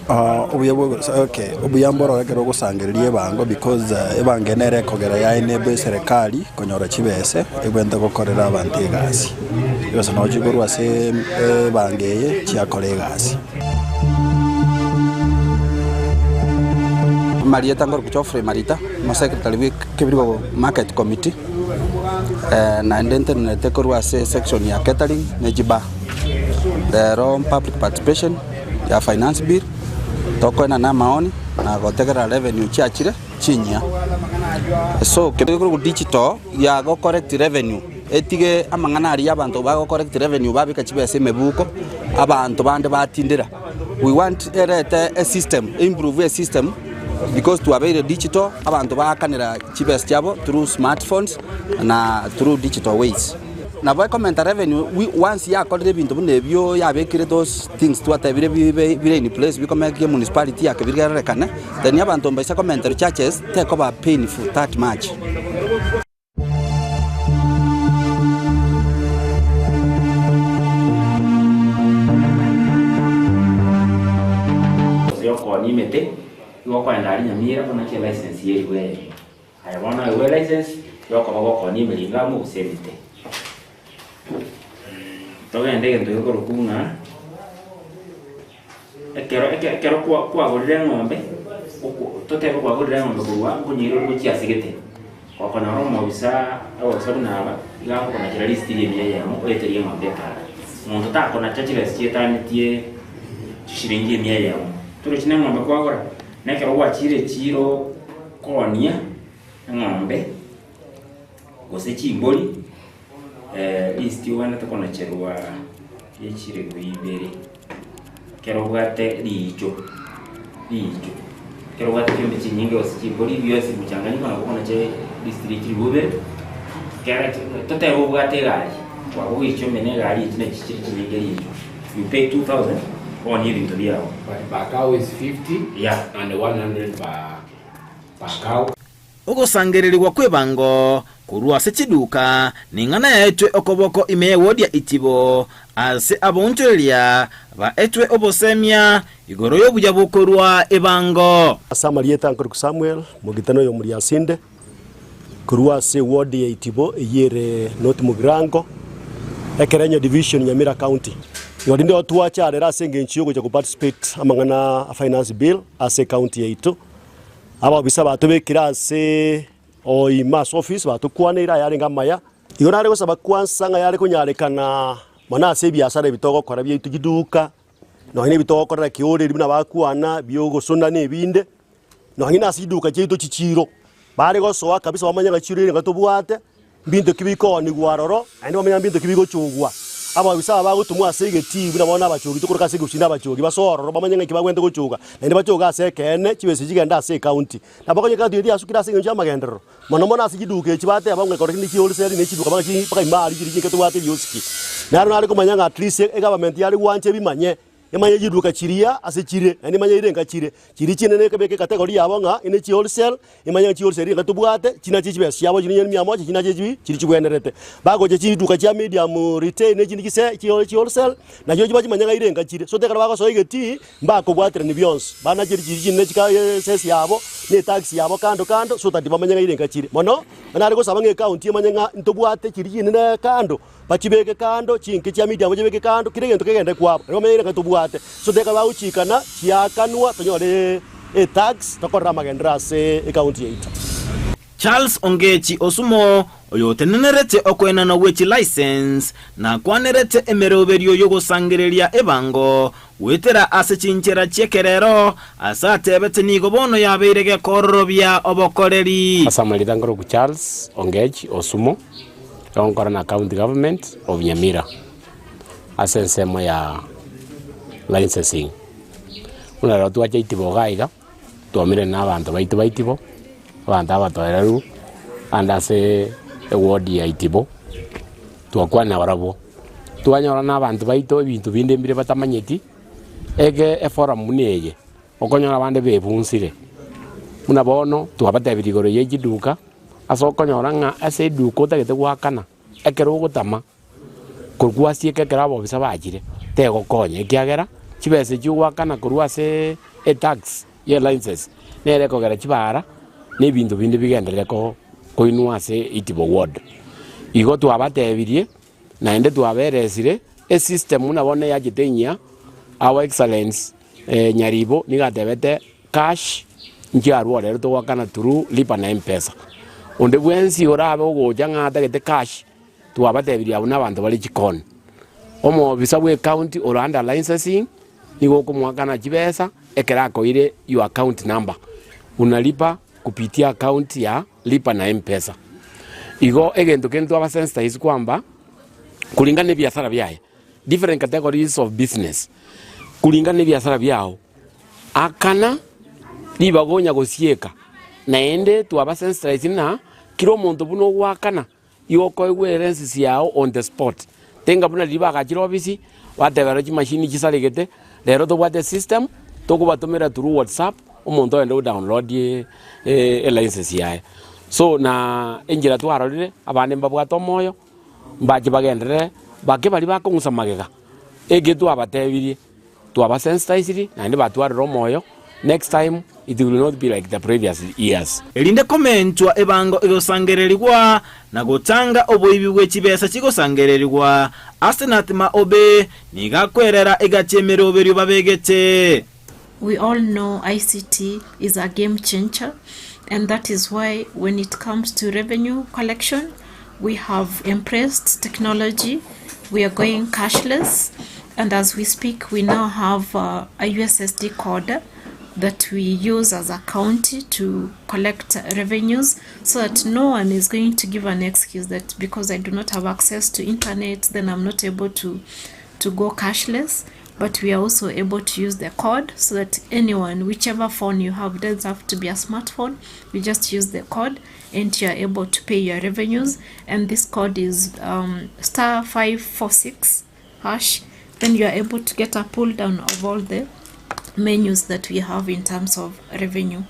Uh, obuya bwa okay obuya mboro ekero ogosangereria ebango because uh, ebango nere ekogera yaenebo eserekari konyora chibese ebwente gokorera abanto egasi ebese no chikorwa ase ebango eye chiakora egasi. Marieta ngoro Geoffrey Marita, mo secretary bwe Kebirigo Market Committee. Eh, naende ntenenete korwa ase section ya catering ne chibar. Rero public participation ya finance bill tokoena na amaoni na gotegerera revenue chiachire chinyia. So kebirigo digital ya go collect revenue etige amang'ana aria abanto bago collect revenue babika chibesa emebuko abanto bande batindera. We want erete a system, improve a system because twabeire digital abanto baakanera chibesa chiabo through smartphones na through digital ways. Nabo ekomenta revenue we, once yakorire ebinto buna ebio yabekire those things twatebire bibe bire in place bikomekia municipality yake bigererekane then abanto mbaisa komentera charges tekoba painful that much. Gose yokonia emete, igo okoenda aria Nyamira onache elicense ya erigwe eye. Aye bono oegwe elicense, yokoba gokonia emeringo amo gose emete. Togende egento gekorokwa ng'a ekero eke ekero kwa kwagorire eng'ombe, oko totebe kwagorire eng'ombe korwa nkonyeire ore gochia ase gete, gokonyora omobisa ababisa buna aba, iga agokonachera risiti ria emia eyemo oeterie eng'ombe ekara. Monto takonacha chibesa chietanetie chishiringi emia eyemo. Torochi na eng'ombe kwagora, na ekero gwachire echiro koonia eng'ombe, gose chimbori, risiti obwenerete konacherwa ya chiribu ibere, ekero obwate riicho riicho, ekero obwate chiombe chinyinge gose chimbori bionsi mchanganyiko nabo okonacha risiti ria chiribu ibere, ekero totebe obwate egari, kwagogoichia chiombe na egari echi nachi chire chinyinge riicho, you pay 2000 oonie ebinto biago. But per cow is 50 Yeah. and 100 per, per cow. Ogosangererigwa kw'ebango korwa ase chiduka ning'ana yaetwe okoboko ime y'ewodi ya Itibo ase abaonchoreria baetwe obosemia igoro y'obuya bw'okorua ebango. Ase amarieta nkorokwa Samuel, mogitani oyo Omoriasinde, korwa ase eward ya Itibo eyio ere North Mugirango, Ekerenyo Division, Nyamira County. Igo rinde igo twacharera ase engencho yogocha go participate amang'ana a Finance Bill ase ecounty yaito. Ababisa batobekire ase oima ase office batokwaneire ayarenge amaya. Igo nare gosaba kwansa ng'a yare konyarekana mono ase ebiasara ebi togokora biaito chiduka, nonye na ebi togokorera kioreri buna bakwana biogosona na ebinde, nonye na ase chiduka chiaito chichiro, bare gosoa kabisa bamanye ng'a chiro ere tobwate, mbinto ki bikoonigwa aroro, naende bamanye ng'a mbinto ki bigochogwa. Ababisa aba bagotomwa ase egetii buna bono abachogi tokoroka ase egusii na abachogi basoe ororo bamanye ng'a eki bagwenerete gochoga, naende bachoge ase ekeene chibesa echi chigende ase ecounty. Nabo konya ecounty eye yasukire ase eng'encho y'amagenderero, mono mono ase chiduka echi bateba ng'a ekero kende chi wholesale ne chiduka mpaka chi mpaka ime aria chiri chinke tobwate ebiosiki. Naro nare komanya ng'a at least egovernment yare gwancha ebimanye, emanye chiduka chiria ase chire, naende emanye ere enka chire. Chiria chinene ekebeka ecategory yabo ng'a ene chi wholesale, emanye ng'a chi wholesale enka tobwate, chinache chibesa chiabo chiria mia moja chinache chibi chiria chibwenerete. Bagocha chiduka chia medium retail na echinde chise chi chi wholesale, nachio chibachimanye ng'a ere enka chire. So ekero bagosoa egetii, mbakobwaterania bionsi, banachere chiria chinene chika esesi yabo, na etax yabo kando kando, so that bamanye ng'a ere enka chire. Mono, nare gosaba ng'a ecounty emanye ng'a ntobwate chiria chinene kando. Bachibeke kando, chinke chia Midiani bachibeke kando, kera egento kegende kwabo, nario bamenyire ng'a tobwate. So teka bagochikana, chiakanwa, tonyore etax, tokorere amagenderero ase ecounty yaito. Charles Ongechi Osumo, oyotenenerete okoenanwa gwe chilicense, nakwanerete emeroberio y'ogosangereria ebango goetera ase chinchera chi'ekerero, ase atebete nigo bono yabeire gekororobia obokoreri. Ase amarita nkorokwa Charles Ongechi Osumo. Egonkora na county government of Nyamira ase ensemo ya licensing. Buna rero twacha itibo iga iga, twaumerane na abanto baito ba itibo, abanto abatoereru, ande ase eward ya itibo, twakwana nabarabwo. Twanyora na abanto baito ebinto binde mbire batamanyeti, ege eforum buna eye, okonyora abande bebunsire. Buna bono, twabatebirie igoro ye chiduka. Ase okonyora ng'a ase eduka otagete goakana, ekero ogotama, korwa gwasieka ekero abobisa bachire, tegokonya ekiagera chibesa echio ogoakana korwa aseee etax ya elicense, nere ekogera chibara na ebinto binde bigenderere ko koinwa ase itibo ward. Igo twabatebirie, naende twaberesire, esystem buna bono eyachete enyia, our excellence Nyaribo nigo atebete cash nchiarwo rero togoakana through lipa na mpesa. Onde bwensi orabe ogocha ng'a atagete cash, twabatebirie abwo na abanto bare chikoni. Omoofisa bwa ecounty ore under licensing, nigo okomoakana chibesa ekero akoeire your account number, unalipa kupitia account ya lipa na mpesa. Igo egento kende twabasensitize kwamba, kulingana na ebiasara biaye. Different categories of business, kuringana na ebiasara biao, akana ribaga onya gosieka, naende twaba sensitized ng'a kera omonto buna ogoakana, igo okoegwa erensis yao on the spot. Tenga buna riria bagachire ofisi, bateba ero chimashini chisaregete, rero tobwate esystem, tokobatomera through whatsapp, omonto ogende o download elicense yaye. So na enchera twarorire, abande mbabwate omoyo. Mbache bagenderere bake baria bakong'usa magega, eke twabatebirie, twabasensitiziri naende batwarire omoyo, next time it will not be like the previous years. Erinde komentwa ebango egosangererigwa, na gotanga oboibi bwe chibesa chigosangererigwa, Asenath Maobe nigo akwerera egati emeroberio babegete. We all know ICT is a game changer and that is why when it comes to revenue collection we have embraced technology, we are going cashless and as we speak we now have uh, a USSD code that we use as a county to collect revenues so that no one is going to give an excuse that because I do not have access to internet then I'm not able to to go cashless but we are also able to use the code so that anyone whichever phone you have doesn't have to be a smartphone you just use the code and you are able to pay your revenues and this code is um, star 546 hash then you are able to get a pull down of all the menus that we have in terms of revenue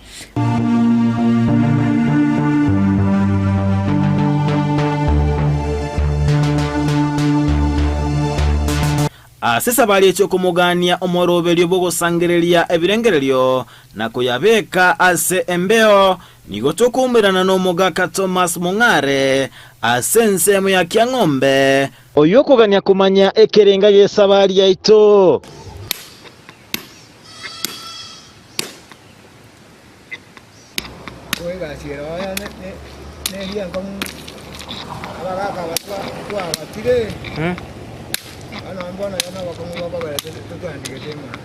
Ase esabari eche okomogania omoroberio bw'ogosangereria ebirengererio na koyabeka ase embeo, nigo tokoumerana nomogaka Thomas Mong'are ase ensemo ya Kiang'ombe. Oyio okogania komanya ekerenga gi'esabari yaito. Egasi ere oyo neria enkong'u, abagaka aba twabatire, bono mbono iga nobokong'u bokogera totwandigete emanga.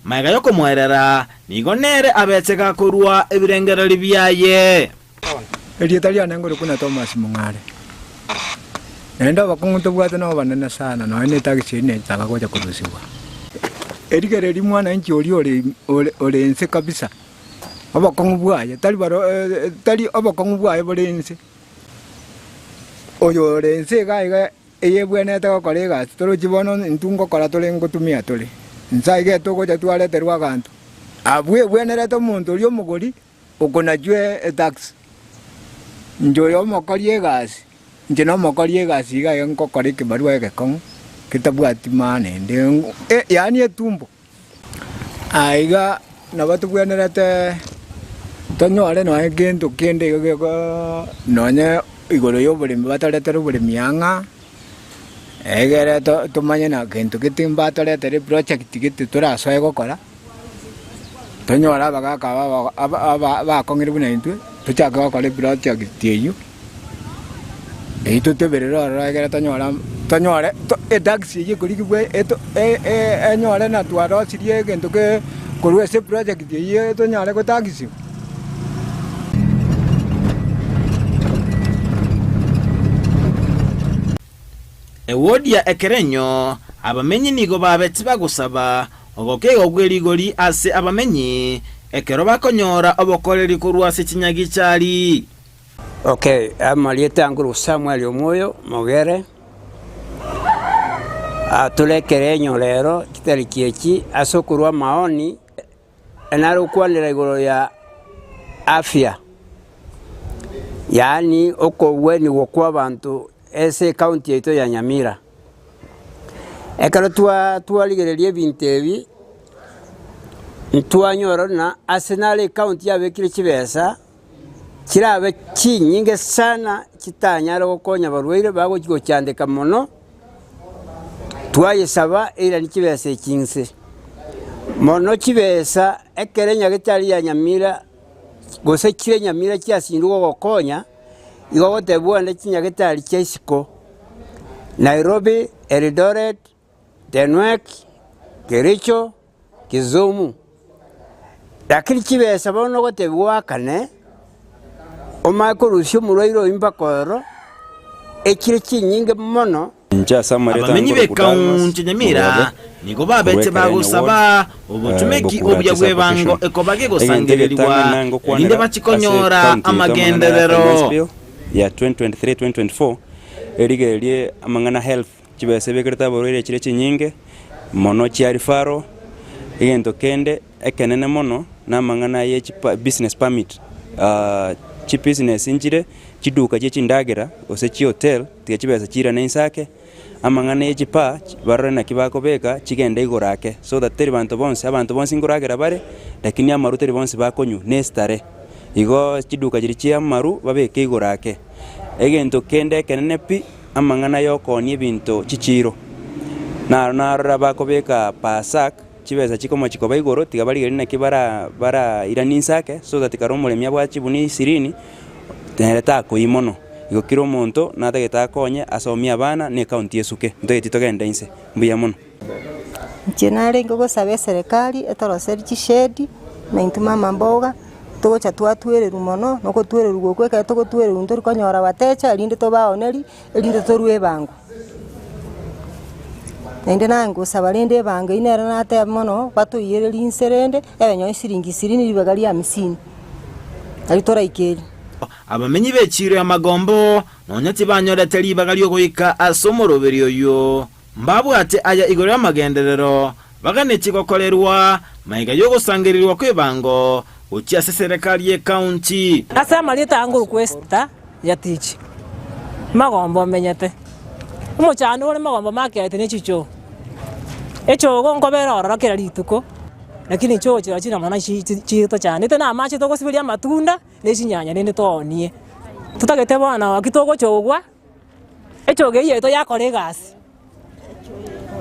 Magega y'okomoerera, nigo nere abete gakorua ebirengererio biaye. Erieta riane ngorokwa na Thomas Mong'are. Naende obokong'u tobwate nobonene sana nonya ne taxi eria netaka gocha korusigwa. Erigereria mwananchi oria ore ore ore inse kabisa, obokong'u bwaye tari baro tari obokong'u bwaye bore inse. Oyo ore inse iga iga. Eyebwenerete gokora egasi torochi bono intwe ngokora tore ngotumia tore. Inse iga etogocha twareterwa abanto. Abwo ebwenerete omonto oria omogori okonachwa etax. Inche oyo omokori egasi, inche nomokori egasi iga iga ngokora ekebarua egekong'u getabwati maana ende, yaani etumbo. Aiga nabo tobwenerete tonyore nonye gento kende iga geko nonye igoro ya oboremi batoretere oboremi ang'a, egere to tomanye na gento gete mbatoretere eproject gete torasoe gokora, tonyore abagaka aba aba aba bakong'ire buna intwe, tochake gokora eproject eywo. Eyio toteberere ororo egere tonyore am tonyore to etaxi eyio ekorigigwa eto e- e- enyore na twarosirie egento ke korwa ase eproject eyio tonyare gotaxigwa. Ewodi ya Ekerenyo, abamenyi nigo babete bagosaba ogokegwa kwe rigori ase abamenyi ekero bakonyora obokoreri korwa ase chinyagichari. Okay, amarieta ange Samuel Omwoyo Mogere, tore ekerenyo rero chitariki echi ase okorwa amaoni, nare gokwanera igoro ya afya, yaani okogwenigwa kwa abanto ase ecounty yaito ya Nyamira. Ekero twa twarigereria ebinto ebi, ntwanyora buna ase nare ecounty yabekire chibesa. Chirabe chinyinge sana chitanyare gokonya abarwaire bagochia gochandeka mono, twayesaba eirani chibesa echi inse. Mono chibesa ekero enyagetari ya Nyamira gose chire Nyamira chiasindwe gogokonya, igo ogotebwa ogende chinyagetari chia isiko, Nairobi, Eldoret, Tenwek, Kericho, Kisumu. Lakini chibesa bono ogotebiwa oakane, omanye korusia omorwaire oyio mpaka ororo, echire chinyinge mono. Inche ase amarieta Abamenyi angoro Kudamas, b'ekaunti ya Nyamira Morobe, nigo babete korwa Ekerenyo bagosaba Ward, obotumeki Bokura obuya ase bw'ebango application. ekoba Egento gegosangererigwa egetang'ani erinde ngokwanera bachie ase konyora county yaito amang'ana ya amagenderero. Finance Bill ya 2023-2024 erigererie amang'ana health Chibesa ebekerete aborwaire chire chinyinge mono chia referral, egento kende ekenene mono na amang'ana ye chipa business permit, chibusiness nchire chiduka chie chindagera gose chihotel tiga chibesa chiirane inse ake, amang'ana ye chipaa barore naki bakobeka chigende igoro ake so that teri banto bonsi, abanto bonsi nkoragera bare lakini amaru teri bonsi bakonywa na esitare. Igo chiduka chiria chia amaru babeke igoro ake. Egento kende ekenene pi. Amang'ana y'okoonia ebinto chichiiro. Naro narora bakobeka Pasak chibesa chikomochia koba igoro, tiga barigererie naki bara barairanie inse ake, so that kare omoremi abwate chibuni isirini, nere takoiyia mono. Igo kera omonto natagete akonye asomie abana na ecounty esuke, ntotageti togende inse. Mbuya mono. Inche narenge gosaba eserekari etoroserie chishedi, na intwe mama mboga, togocha twatwererwa mono, na ogotwererwa okwo ekero togotwererwa ntori konyora watecha erinde tobaonerie, erinde torwe ebango. Naende naye ngosaba rende ebango eywo nere nateba mono, batoiyererie inse rende, ebe nonye siringi isirini ribaga ria hamsini, nario toraikerie. Abamenyi b'echiiro y'amagombo nonya tibanyorete ribaga ri'ogoika ase omoroberio oyio. Mbabwate aya igoro y'amagenderero baganetie gokorerwa maiga y'ogosangererigwa kw'ebango gochia ase eserekari y'ecounty. Ase amarieta aa ngorokwa Esther Yatichi, Magombo omenyete. Omochando ore Magombo market ne chichoo. Echogo nkobera ororo kera rituko, lakini choo chirochio chire mono chitochandete na amache togosiberia amatunda ne chinyanya rende toonie. Totagete bono ki togochogwa. Echogo eyio yaito yakora egasi,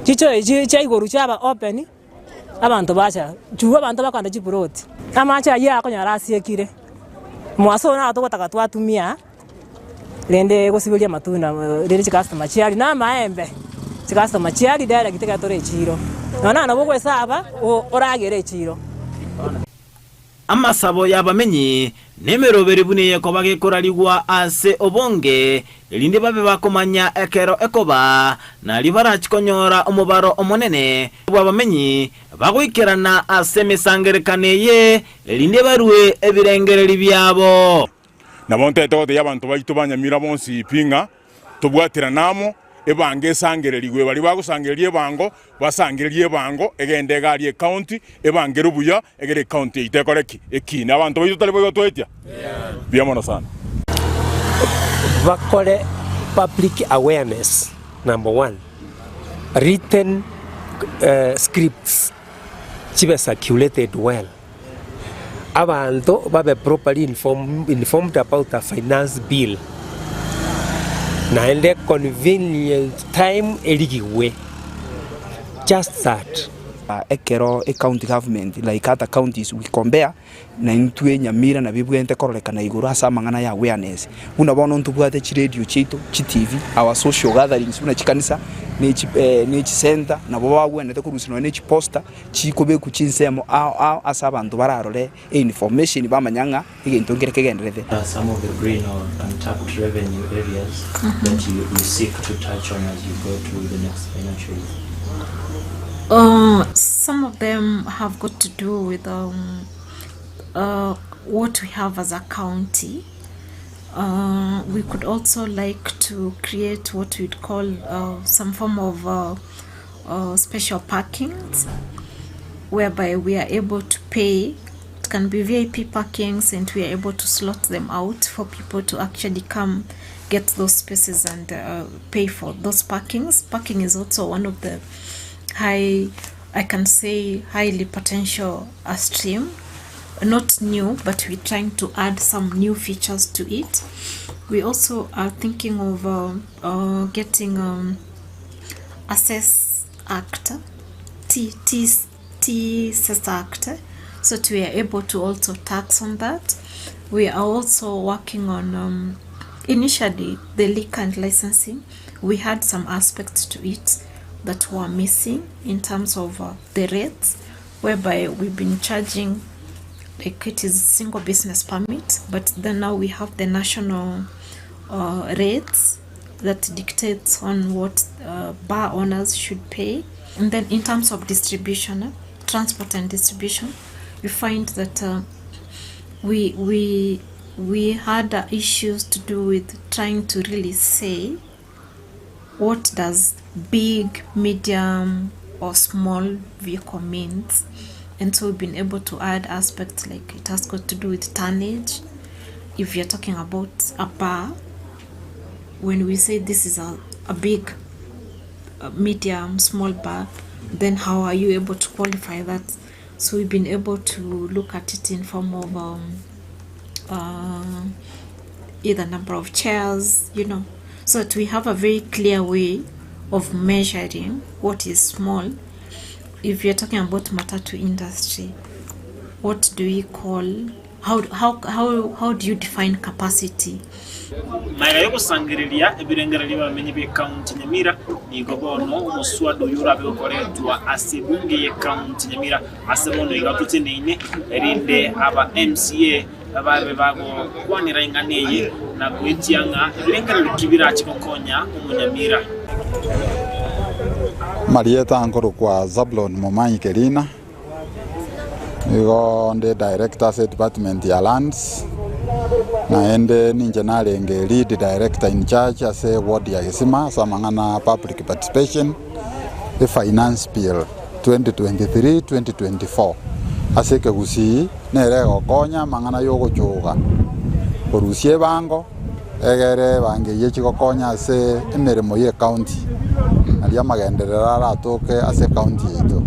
chichoo echi chia igoro chiaba open, abanto bacha, chwo abanto bakogenda chiploti, amache ayio akonyora asiekire, mwaso oyo naro togotaka twatumia, rende gosiberia amatunda rende chicustomer chiaria na amaembe, chicustomer chiaria direct ekero tore echiro, nonya nabo ogoesaba oragere echiro. Amasabo y'abamenyi nemeroberi buna eyekoba gekorarigwa ase obonge, erinde babe bakomanya ekero ekoba, nario barachie konyora omobaro omonene bw'abamenyi bagoikerana ase emesangererekano eye, erinde barue ebirengererio biabo. Nabo ntagete gotebia abanto baito ba Nyamira bonsi pi ng'a tobwaterane amo. Ebango esangererigwe, baria bagosangereria ebango, basangererie ebango, egende egari ecounty, ebangere buya, egere ecounty yaito ekore ki? Ekine. Abanto baito tari boigo toetia? Mbuya mono sana. Bakore public awareness number one, written scripts chibe circulated well, abanto babe properly informed about the finance bill, naende convenient time erigigwe, just that. Ekero ecounty government like other counties we compare na intwe Nyamira nabo ebwenerete kororekana igoro ase amang'ana ya awareness. Buna bono ntobwate chiredio chiaito, chitivi, our social gatherings buna chikanisa ne chi ne chisenta nabo bagwenerete korusia nonye ne chiposter chikobekwa chinsemo ao ao ase abanto bararore einformation bamanya ng'a egento nkere kegenderete. What are some of the green or untapped revenue areas that you, you seek to touch on as you go to the next financial year? Uh, some of them have got to do with um, uh, what we have as a county. Uh, we could also like to create what we'd call uh, some form of uh, uh, special parkings whereby we are able to pay. It can be VIP parkings, and we are able to slot them out for people to actually come get those spaces and uh, pay for those parkings. Parking is also one of the high, I can say, highly potential uh, stream. Not new, but we're trying to add some new features to it. We also are thinking of uh, uh, getting um, Assess Act, T, T, T CES Act, so that we are able to also tax on that. We are also working on um, initially the liquor and licensing. We had some aspects to it that were missing in terms of uh, the rates, whereby we've been charging like it is single business permit, but then now we have the national uh, rates that dictates on what uh, bar owners should pay. And then in terms of distribution, uh, transport and distribution, we find that uh, we we we had uh, issues to do with trying to really say what does big, medium, or small vehicle means. And so we've been able to add aspects like it has got to do with tonnage. If you're talking about a bar, when we say this is a, a big, a medium, small bar, then how are you able to qualify that? So we've been able to look at it in form of um, uh, either number of chairs, you know, so that we have a very clear way of measuring what is small. If you're talking about matatu industry, what do we call how how how how do you define capacity? Magega y'ogosangereria ebirengererio by'abamenyi b'Ekaunti ya Nyamira, nigo bono omoswada oyio orabe gokoretwa ase ebunge y'Ekaunti ya Nyamira ase bono iga toteneine, erinde aba MCA babe bagokwanera ing'ana eye na goetia ng'a ebirengererio ki birache gokonya omonyamira. Amarieta nkorokwa Zablon Momanyi Kerina, nigo nde director ase edepartment ya lands, naende ninche narenge lead director in charge ase ward ya Gesima ase amang'ana a public participation, efinance bill 2023-2024 ase ekegusii nere egokonya amang'ana ya ogochoga korusia ebango egere ebango eyio echi gokonya ase emeremo ya ecounty nario amagenderero aratoke ase ecounty yaito.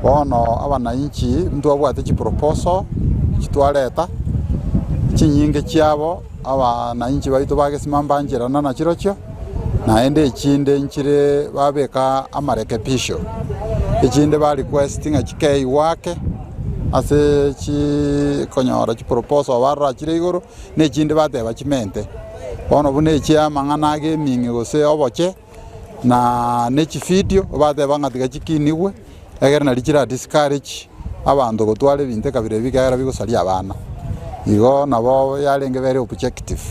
Bono abananchi ntwabwate chiproposal chitwareta chinyinge chiabo abananchi baito bagesima mbancherana nachirochio. Naende echinde nchire babeka amarekebisho, echinde ba request ng'a chikeigwe ake ase chikonyora chiproposal barora chire igoro, na echinde bateba chimente. Bono buna echia amang'ana age eming'e gose oboche, na ne chividio bateba ng'a tiga chikinigwe, egere nari chira discourage abanto gotwara ebinto ekabira ebi ekiagera bigosaria abana. Igo nabo yarenge very objective.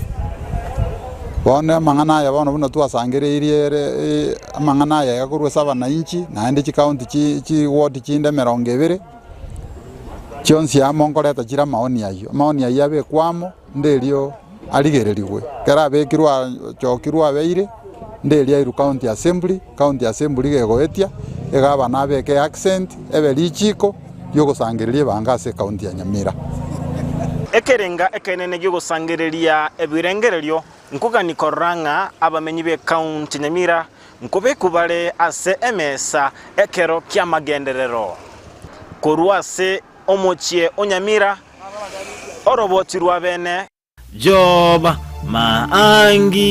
Bono amang'ana aya bono buna twasangereirie ere amang'ana aya iga korwa ase abanainchi, naende chicounty chi chiward chinde emerongo ebere, chionsi amo nkoreta chire amaoni ayio. Amaoni ayio abekwe amo, nde erio arigererigwe, ekero abekirwe achokirwe abeire. Nderia airwe County Assembly, County Assembly iga egoetia, egabana abeke accent, ebe richiko riogosangereria ebango ase ecounty ya Nyamira. Ekerenga ekenene gi'ogosangereria ebirengererio nkogania korora ng'a abamenyi b'ecounty Nyamira nkobekwa bare ase emesa ekero ki'amagenderero. Korwa ase omochie o Nyamira, oroboti rwa bene. Job Maangi.